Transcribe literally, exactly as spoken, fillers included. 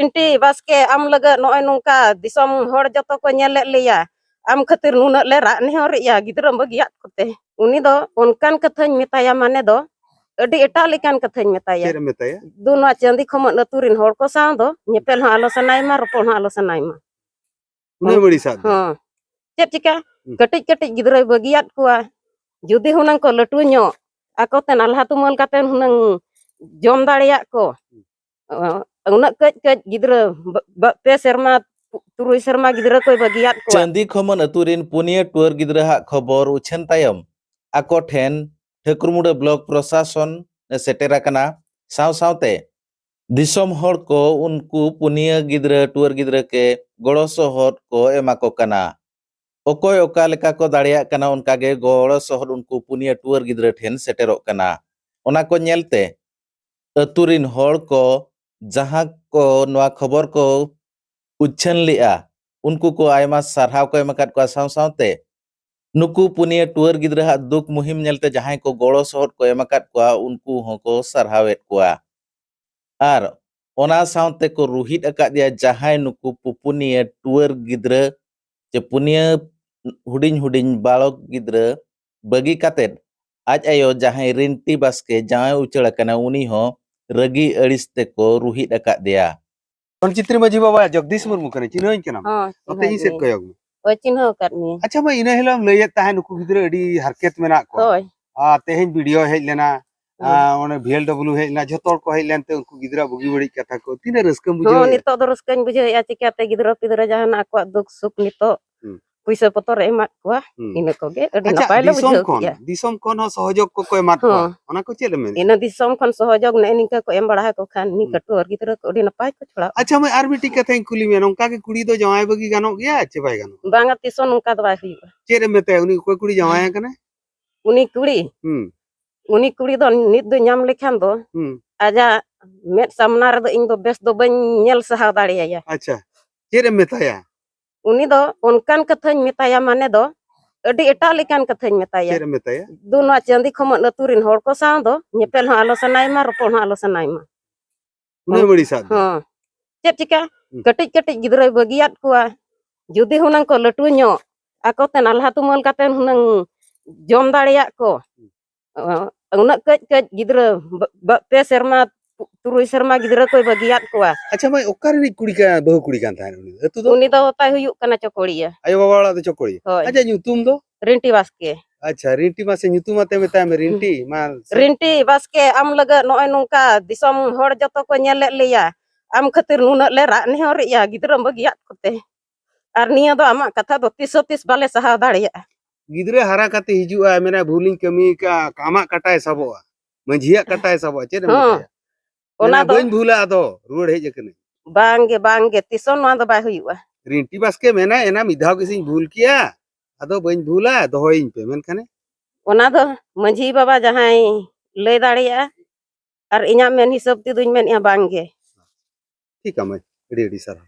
ᱵᱤᱱᱴᱤ ᱵᱟᱥᱠᱮ, ᱟᱢ ᱞᱟᱹᱜᱤᱫ ᱱᱚᱜᱼᱚᱭ ᱱᱚᱝᱠᱟ ᱫᱤᱥᱚᱢ ᱦᱚᱲ ᱡᱚᱛᱚ ᱠᱚ ᱧᱮᱞᱮᱫ ᱞᱮᱭᱟ, ᱟᱢ ᱠᱷᱟᱹᱛᱤᱨ ᱱᱩᱱᱟᱹᱜ ᱞᱮ ᱨᱟᱜ ᱱᱮᱦᱚᱨᱮᱜᱼᱟ ᱜᱤᱫᱽᱨᱟᱹ ᱵᱟᱹᱜᱤᱭᱟᱫ ᱠᱚᱛᱮ᱾ ᱩᱱᱤ ᱫᱚ ᱚᱱᱠᱟᱱ ᱠᱟᱛᱷᱟᱧ ᱢᱮᱛᱟᱭᱟ, ᱢᱟᱱᱮ ᱫᱚ ᱟᱹᱰᱤ ᱮᱴᱟᱜ ᱞᱮᱠᱟᱱ ᱠᱟᱛᱷᱟᱧ ᱢᱮᱛᱟᱭᱟ᱾ ᱪᱮᱫ ᱮᱢ ᱢᱮᱛᱟᱭᱟ? ᱫᱩ ᱱᱚᱣᱟ ᱪᱟᱸᱫᱤ ᱠᱷᱚᱢᱚᱱ ᱟᱹᱛᱩ ᱨᱤᱱ ᱦᱚᱲ ᱠᱚ ᱥᱟᱶ ᱫᱚ ᱧᱮᱯᱮᱞ ᱦᱚᱸ ᱟᱞᱚ ᱥᱟᱱᱟᱭᱮᱢᱟ, ᱨᱚᱯᱚᱲ ᱦᱚᱸ ᱟᱞᱚ ᱥᱟᱱᱟᱭᱮᱢᱟ᱾ ᱩᱱᱟᱹᱜ ᱵᱟᱹᱲᱤᱡ ᱥᱟᱵ ᱫᱚ? ᱦᱚᱸ᱾ ᱪᱮᱫ ᱪᱤᱠᱟ? ᱦᱩᱸ᱾ ᱠᱟᱹᱴᱤᱡ ᱠᱟᱹᱴᱤᱡ ᱜᱤᱫᱽᱨᱟᱹᱭ ᱵᱟᱹᱜᱤᱭᱟᱫ ᱠᱚᱣᱟ᱾ ᱡᱩᱫᱤ ᱦᱩᱱᱟᱹᱝ ᱠᱚ ᱞᱟᱹᱴᱩ ᱧᱚᱜ, ᱟᱠᱚ ᱛᱮ ᱱᱟᱞᱦᱟ ᱛᱩᱢᱟᱹᱞ ᱠᱟᱛᱮ ᱦᱩᱱᱟᱹᱝ ᱡᱚᱢ ᱫᱟᱲᱮᱭᱟᱜ ᱠᱚ᱾ ᱦᱩᱸ᱾ ᱚ, ᱩᱱᱟᱹᱜ ᱠᱟᱹᱡ ᱠᱟᱹᱡ ᱜᱤᱫᱽᱨᱟᱹ, ᱵᱟ-, ᱵᱟ-, ᱯᱮ ᱥᱮᱨᱢᱟ, ᱛᱩᱨᱩᱭ ᱥᱮᱨᱢᱟ ᱜᱤᱫᱽᱨᱟᱹ ᱠᱚᱭ ᱵᱟᱹᱜᱤᱭᱟᱫ ᱠᱚᱣᱟ᱾ ᱪᱟᱹᱱᱫᱤ ᱠᱷᱚᱢᱚᱱ ᱟᱹᱛᱩ ᱨᱤᱱ ᱯᱩᱱᱭᱟᱹ ᱴᱩᱣᱟᱹᱨ ᱜᱤᱫᱽᱨᱟᱹ ᱦᱟᱜ ᱠᱷᱚᱵᱚᱨ ᱩᱪᱷᱟᱹᱱ ᱛᱟᱭᱚᱢ ᱟᱠᱚ ᱴᱷᱮᱱ ᱴᱷᱟᱹᱠᱩᱨᱢᱩᱰᱟᱹ ᱵᱞᱚᱠ ᱯᱨᱚᱥᱟᱥᱚᱱ ᱮ ᱥᱮᱴᱮᱨ ᱟᱠᱟᱱᱟ᱾ ᱥᱟᱶ ᱥᱟᱶᱛᱮ ᱫᱤᱥᱚᱢ ᱦᱚᱲ ᱠᱚ ᱩᱱᱠᱩ ᱯᱩᱱᱭᱟᱹ ᱜᱤᱫᱽᱨᱟᱹ, ᱴᱩᱣᱟᱹᱨ ᱜᱤᱫᱽᱨᱟᱹ ᱠᱮ ᱜᱚᱲᱚ ᱥᱚᱦᱚᱫ ᱠᱚ ᱮᱢᱟ ᱠᱚ ᱠᱟᱱᱟ᱾ ᱚᱠᱚᱭ ᱚᱠᱟ ᱞᱮᱠᱟ ᱠᱚ ᱫᱟᱲᱮᱭᱟᱜ ᱠᱟᱱᱟ, ᱚᱱᱠᱟ ᱜᱮ ᱜᱚᱲᱚ ᱥᱚᱦᱚᱫ ᱩᱱᱠᱩ ᱯᱩᱱᱭᱟᱹ ᱴᱩᱣᱟᱹᱨ ᱜᱤᱫᱽᱨᱟᱹ ᱴᱷᱮᱱ ᱥᱮᱴᱮᱨᱚᱜ ᱠᱟᱱᱟ᱾ ᱚᱱᱟ ᱠᱚ ᱧᱮᱞᱛᱮ ᱟᱹᱛᱩ ᱨᱤᱱ ᱦᱚᱲ ᱠᱚ ᱡᱟᱦᱟᱸ ᱠᱚ ᱱᱚᱣᱟ ᱠᱷᱚᱵᱚᱨ ᱠᱚ ᱩᱪᱷᱟᱹᱱ ᱞᱮᱜᱼᱟ, ᱩᱱᱠᱩ ᱠᱚ ᱟᱭᱢᱟ ᱥᱟᱨᱦᱟᱣ ᱠᱚ ᱮᱢ ᱟᱠᱟᱫ ᱠᱚᱣᱟ᱾ ᱥᱟᱶ ᱥᱟᱶᱛᱮ ᱱᱩᱠᱩ ᱯᱩᱱᱭᱟᱹ ᱴᱩᱣᱟᱹᱨ ᱜᱤᱫᱽᱨᱟᱹ ᱦᱟᱜ ᱫᱩᱠ ᱢᱩᱦᱤᱢ ᱧᱮᱞᱛᱮ ᱡᱟᱦᱟᱸᱭ ᱠᱚ ᱜᱚᱲᱚ ᱥᱚᱦᱚᱫ ᱠᱚ ᱮᱢ ᱟᱠᱟᱫ ᱠᱚᱣᱟ, ᱩᱱᱠᱩ ᱦᱚᱸᱠᱚ ᱥᱟᱨᱦᱟᱣᱮᱫ ᱠᱚᱣᱟ᱾ ᱟᱨ ᱚᱱᱟ ᱥᱟᱶᱛᱮ ᱠᱚ ᱨᱩᱦᱤᱫ ᱟᱠᱟᱫᱮᱭᱟ ᱡᱟᱦᱟᱸᱭ ᱱᱩᱠᱩ ᱯᱩᱯᱩᱱᱤᱭᱟᱹ ᱴᱩᱣᱟᱹᱨ ᱜᱤᱫᱽᱨᱟᱹ ᱪᱮ ᱯᱩᱱᱭᱟᱹ ᱦᱩᱰᱤᱧ ᱦᱩᱰᱤᱧ ᱵᱟᱞᱚᱠ ᱜᱤᱫᱽᱨᱟᱹ ᱵᱟᱹᱜᱤ ᱠᱟᱛᱮᱫ ᱟᱡ ᱟᱭᱳ ᱡᱟᱦᱟᱸᱭ ᱨᱤᱱᱴᱤ ᱵᱟᱥᱠᱮ ᱡᱟᱶᱟᱭ ᱩᱪᱟᱹᱲ ᱟᱠᱟᱱᱟ, ᱩᱱᱤ ᱦᱚᱸ ᱨᱟᱹᱜᱤ ᱟᱹᱲᱤᱥ ᱛᱮᱠᱚ ᱨᱩᱦᱤᱫ ᱟᱠᱟᱫᱮᱭᱟ᱾ ᱚᱞᱪᱤᱛᱨᱤ ᱢᱟᱹᱡᱷᱤ ᱵᱟᱵᱟ ᱡᱚᱜᱽᱫᱤᱥ ᱢᱩᱨᱢᱩ ᱠᱟᱱᱟᱭ, ᱪᱤᱱᱦᱟᱹᱣᱤᱧ ᱠᱟᱱᱟᱢ? ᱦᱚᱸ, ᱱᱚᱛᱮ ᱪᱤᱱᱦᱟᱹᱣ ᱤᱧ ᱥᱮᱫ ᱜᱤᱭᱟᱹᱧ᱾ ᱠᱚᱭᱚᱜ ᱢᱮ᱾ ᱦᱳᱭ, ᱪᱤᱱᱦᱟᱹᱣ ᱟᱠᱟᱫ ᱢᱤᱭᱟᱹᱧ᱾ ᱟᱪᱪᱷᱟ ᱢᱟᱹᱭ, ᱤᱱᱟᱹ ᱦᱤᱞᱳᱜ ᱮᱢ ᱞᱟᱹᱭᱮᱫ ᱛᱟᱦᱮᱸᱫ ᱱᱩᱠᱩ ᱜᱤᱫᱽᱨᱟᱹ ᱟᱹᱰᱤ ᱦᱟᱨᱠᱮᱛ ᱢᱮᱱᱟᱜ ᱠᱚᱣᱟ᱾ ᱦᱳᱭ᱾ ᱟᱨ ᱛᱮᱦᱮᱧ ᱵᱤᱰᱤᱳ ᱦᱮᱡ ᱞᱮᱱᱟ, ᱦᱩᱸ᱾ ᱟᱨ ᱚᱱᱮ ᱵᱷᱤ ᱮᱞ ᱰᱟᱵᱽᱞᱤᱭᱩ ᱦᱮᱡ ᱞᱮᱱᱟ, ᱡᱷᱚᱛᱚ ᱦᱚᱲ ᱠᱚ ᱦᱮᱡ ᱞᱮᱱᱛᱮ ᱩᱱᱠᱩ ᱜᱤᱫᱽᱨᱟᱹ ᱵᱩᱜᱤ ᱵᱟᱹᱲᱤᱡ ᱠᱟᱛᱷᱟ ᱠᱚ ᱛᱤᱱᱟᱹᱜ ᱨᱟᱹᱥᱠᱟᱹᱢ ᱵᱩᱡᱷᱟᱹᱣ ᱦᱚᱸ, ᱮᱫᱼᱟ? ᱱᱤᱛᱚᱜ ᱫᱚ ᱨᱟᱹᱥᱠᱟᱹᱧ ᱵᱩᱡᱷᱟᱹᱣᱮᱫᱼᱟ, ᱪᱤᱠᱟᱹᱛᱮ ᱜᱤᱫᱽᱨᱟᱹ ᱯᱤᱫᱽᱨᱟᱹ ᱡᱟᱦᱟᱱᱟᱜ ᱟᱠᱚᱣᱟᱜ ᱫᱩᱠ ᱥᱩᱠ ᱱᱤᱛᱚᱜ ᱦᱩᱸ᱾ ᱯᱩᱭᱥᱟᱹ ᱯᱚᱛᱚᱨ ᱮ ᱮᱢᱟᱫ ᱠᱚᱣᱟ, ᱦᱩᱸ᱾ ᱤᱱᱟᱹ ᱠᱚᱜᱮ ᱟᱹᱰᱤ ᱟᱪᱪᱷᱟ, ᱱᱟᱯᱟᱭ ᱞᱮ ᱫᱤᱥᱚᱢ ᱵᱩᱡᱷᱟᱹᱣ ᱠᱷᱚᱱ, ᱠᱮᱜᱼᱟ᱾ ᱫᱤᱥᱚᱢ ᱠᱷᱚᱱ ᱦᱚᱸ ᱥᱚᱦᱚᱡᱳᱜᱽ ᱠᱚᱠᱚ ᱮᱢᱟᱫ ᱠᱚᱣᱟ, ᱦᱚᱸ᱾ ᱚᱱᱟ ᱠᱚ ᱪᱮᱫ ᱮᱢ ᱢᱮᱱᱮᱫᱼᱟ? ᱤᱱᱟᱹ ᱫᱤᱥᱚᱢ ᱠᱷᱚᱱ ᱥᱚᱦᱚᱡᱳᱜᱽ ᱱᱮᱜᱼᱮ ᱱᱤᱝᱠᱟᱹ ᱠᱚ ᱮᱢ ᱵᱟᱲᱟ ᱟᱠᱚ ᱠᱷᱟᱱ ᱱᱤᱝᱠᱟᱹ ᱦᱩᱸ᱾ ᱴᱩᱣᱟᱹᱨ ᱜᱤᱫᱽᱨᱟᱹ ᱠᱚ ᱟᱹᱰᱤ ᱱᱟᱯᱟᱭ ᱠᱚ ᱪᱷᱚᱲᱟᱜᱼᱟ᱾ ᱟᱪᱪᱷᱟ ᱢᱟᱹᱭ, ᱟᱨ ᱢᱤᱫᱴᱤᱡ ᱠᱟᱛᱷᱟᱧ ᱠᱩᱞᱤ ᱢᱮᱭᱟ, ᱱᱚᱝᱠᱟ ᱜᱮ ᱠᱩᱲᱤ ᱫᱚ ᱡᱟᱶᱟᱭ ᱵᱟᱹᱜᱤ ᱜᱟᱱᱚᱜ ᱜᱮᱭᱟ ᱪᱮ ᱵᱟᱭ ᱜᱟᱱᱚᱜᱼᱟ? ᱵᱟᱝᱟ, ᱛᱤᱥ ᱦᱚᱸ ᱱᱚᱝᱠᱟ ᱫᱚ ᱵᱟᱭ ᱦᱩᱭᱩᱜᱼᱟ᱾ ᱪᱮᱫ ᱮᱢ ᱢᱮᱛᱟᱭᱟ, ᱩᱱᱤ ᱚᱠᱚᱭ ᱠᱩᱲᱤ ᱡᱟᱶᱟᱭ ᱟᱠᱟᱱᱟᱭ? ᱩᱱᱤ ᱠᱩᱲᱤ, ᱦᱩᱸ᱾ ᱩᱱᱤ ᱠᱩᱲᱤ ᱫᱚ ᱱᱤᱛ ᱫᱚ ᱧᱟᱢ ᱞᱮᱠᱷᱟᱱ ᱫᱚ ᱦᱩᱸ᱾ ᱟᱡᱟᱜ ᱢᱮᱫ ᱥᱟᱢᱱᱟ ᱨᱮᱫᱚ ᱤᱧ ᱫᱚ ᱵᱮᱥ ᱫᱚ ᱵᱟᱹᱧ ᱧᱮᱞ ᱥᱟᱦᱟᱣ ᱫᱟᱲᱮᱭᱟᱭᱟ᱾ ᱟᱪᱪᱷᱟ, ᱪᱮᱫ ᱮᱢ ᱢᱮᱛᱟᱭᱟ? ᱩᱱᱤ ᱫᱚ ᱚᱱᱠᱟᱱ ᱠᱟᱛᱷᱟᱧ ᱢᱮᱛᱟᱭᱟ, ᱢᱟᱱᱮ ᱫᱚ ᱟᱹᱰᱤ ᱮᱴᱟᱜ ᱞᱮᱠᱟᱱ ᱠᱟᱛᱷᱟᱧ ᱢᱮᱛᱟᱭᱟ᱾ ᱪᱮᱫ ᱮᱢ ᱢᱮᱛᱟᱭᱟ? ᱫᱩ ᱱᱚᱣᱟ ᱪᱟᱸᱫᱤ ᱠᱷᱚᱢᱚᱱ ᱟᱹᱛᱩ ᱨᱤᱱ ᱦᱚᱲ ᱠᱚ ᱥᱟᱶ ᱫᱚ ᱧᱮᱯᱮᱞ ᱦᱚᱸ ᱟᱞᱚ ᱥᱟᱱᱟᱭᱮᱢᱟ, ᱨᱚᱯᱚᱲ ᱦᱚᱸ ᱟᱞᱚ ᱥᱟᱱᱟᱭᱮᱢᱟ᱾ ᱩᱱᱟᱹᱜ ᱵᱟᱹᱲᱤᱡ ᱥᱟᱵ ᱫᱚ? ᱦᱚᱸ᱾ ᱪᱮᱫ ᱪᱤᱠᱟ? ᱦᱩᱸ᱾ ᱠᱟᱹᱴᱤᱡ ᱠᱟᱹᱴᱤᱡ ᱜᱤᱫᱽᱨᱟᱹᱭ ᱵᱟᱹᱜᱤᱭᱟᱫ ᱠᱚᱣᱟ᱾ ᱡᱩᱫᱤ ᱦᱩᱱᱟᱹᱝ ᱠᱚ ᱞᱟᱹᱴᱩ ᱧᱚᱜ, ᱟᱠᱚ ᱛᱮ ᱱᱟᱞᱦᱟ ᱛᱩᱢᱟᱹᱞ ᱠᱟᱛᱮ ᱦᱩᱱᱟᱹᱝ ᱡᱚᱢ ᱫᱟᱲᱮᱭᱟᱜ ᱠᱚ᱾ ᱚ, ᱩᱱᱟᱹᱜ ᱠᱟᱹᱡ ᱠᱟᱹᱡ ᱜᱤᱫᱽᱨᱟᱹ, ᱵᱟ-, ᱵᱟ-, ᱯᱮ ᱥᱮᱨᱢᱟ, ᱛᱩᱨᱩᱭ ᱥᱮᱨᱢᱟ ᱜᱤᱫᱽᱨᱟᱹ ᱠᱚᱭ ᱵᱟᱹᱜᱤᱭᱟᱫ ᱠᱚᱣᱟ᱾ ᱟᱪᱪᱷᱟ ᱢᱟᱹᱭ, ᱚᱠᱟ ᱨᱤᱱᱤᱡ ᱠᱩᱲᱤ ᱠᱟ-, ᱵᱟᱹᱦᱩ ᱠᱩᱲᱤ ᱠᱟᱱ ᱛᱟᱦᱮᱸᱫ ᱩᱱᱤ ᱫᱚ? ᱟᱹᱛᱩ ᱫᱚ? ᱩᱱᱤ ᱫᱚ ᱛᱟᱭ ᱦᱩᱭᱩᱜ ᱠᱟᱱᱟ ᱪᱚᱠᱚᱲᱤᱭᱟᱹ᱾ ᱟᱭᱳ ᱵᱟᱵᱟ ᱚᱲᱟᱜ ᱫᱚ ᱪᱚᱠᱚᱲᱤᱭᱟᱹ? ᱦᱳᱭ᱾ ᱟᱪᱪᱷᱟ, ᱧᱩᱛᱩᱢ ᱫᱚ? ᱨᱤᱱᱴᱤ ᱵᱟᱥᱠᱮ᱾ ᱟᱪᱪᱷᱟ, ᱨᱤᱱᱴᱤ ᱢᱟᱥᱮ ᱧᱩᱛᱩᱢ ᱟᱛᱮ ᱢᱮᱛᱟᱭ ᱢᱮ, ᱨᱤᱱᱴᱤ᱾ ᱢᱟ ᱥᱮ- ᱨᱤᱱᱴᱤ ᱵᱟᱥᱠᱮ, ᱟᱢ ᱞᱟᱹᱜᱤᱫ ᱱᱚᱜᱼᱚᱭ ᱱᱚᱝᱠᱟ ᱫᱤᱥᱚᱢ ᱦᱚᱲ ᱡᱚᱛᱚ ᱠᱚ ᱧᱮᱞᱮᱫ ᱞᱮᱭᱟ, ᱟᱢ ᱠᱷᱟᱹᱛᱤᱨ ᱱᱩᱱᱟᱹᱜ ᱞᱮ ᱨᱟᱜ ᱱᱮᱦᱚᱨᱮᱜᱼᱟ ᱜᱤᱫᱽᱨᱟᱹᱢ ᱵᱟᱹᱜᱤᱭᱟᱫ ᱠᱚᱛᱮ᱾ ᱟᱨ ᱱᱤᱭᱟᱹ ᱫᱚ ᱟᱢᱟᱜ ᱠᱟᱛᱷᱟ ᱫᱚ ᱛᱤᱥ ᱦᱚᱸ ᱛᱤᱥ ᱵᱟᱞᱮ ᱥᱟᱦᱟᱣ ᱫᱟᱲᱮᱭᱟᱜᱼᱟ᱾ ᱜᱤᱫᱽᱨᱟᱹ ᱦᱟᱨᱟ ᱠᱟᱛᱮ ᱦᱤᱡᱩᱜᱼᱟ, ᱢᱮᱱᱟ, "ᱵᱷᱩᱞᱤᱧ ᱠᱟᱹᱢᱤ ᱟᱠᱟᱫᱼᱟ", ᱟᱢᱟᱜ ᱠᱟᱴᱟᱭ ᱥᱟᱵᱚᱜᱼᱟ, ᱢᱟᱹᱡᱷᱤᱭᱟᱜ ᱠᱟᱴᱟᱭ ᱥᱟᱵᱚᱜᱼᱟ, ᱪᱮᱫ ᱮᱢ ᱦᱚᱸ᱾ ᱢᱮᱛᱟᱭᱟ? ᱚᱱᱟ ᱢᱮᱱᱟ, ᱫᱚ "ᱵᱟᱹᱧ ᱵᱷᱩᱞᱟ, ᱟᱫᱚ ᱨᱩᱣᱟᱹᱲ ᱦᱮᱡ ᱟᱠᱟᱱᱟᱹᱧ᱾" ᱵᱟᱝ ᱜᱮ, ᱵᱟᱝ ᱜᱮ, ᱛᱤᱥ ᱦᱚᱸ ᱱᱚᱣᱟ ᱫᱚ ᱵᱟᱭ ᱦᱩᱭᱩᱜᱼᱟ᱾ ᱨᱤᱱᱴᱤ ᱵᱟᱥᱠᱮ ᱢᱮᱱᱟ, "ᱮᱱᱟ ᱢᱤᱫ ᱫᱷᱟᱣ ᱜᱮᱥᱮᱧ ᱵᱷᱩᱞ ᱠᱮᱭᱟ, ᱟᱫᱚ ᱵᱟᱹᱧ ᱵᱷᱩᱞᱟ, ᱫᱚᱦᱚᱭᱤᱧ ᱯᱮ", ᱢᱮᱱᱠᱷᱟᱱᱮ? ᱚᱱᱟ ᱫᱚ ᱢᱟᱹᱡᱷᱤ ᱵᱟᱵᱟ ᱡᱟᱦᱟᱸᱭ ᱞᱟᱹᱭ ᱫᱟᱲᱮᱭᱟᱜᱼᱟ, ᱟᱨ ᱤᱧᱟᱹᱜ ᱢᱮᱱ ᱦᱤᱥᱟᱹᱵ ᱛᱮᱫᱚᱧ ᱢᱮᱱᱮᱫᱼᱟ ᱵᱟᱝ ᱜᱮ᱾ ᱴᱷᱤᱠᱟ ᱢᱟᱹᱭ, ᱟᱹᱰᱤ ᱟᱹᱰᱤ ᱥᱟᱨᱦᱟᱣ᱾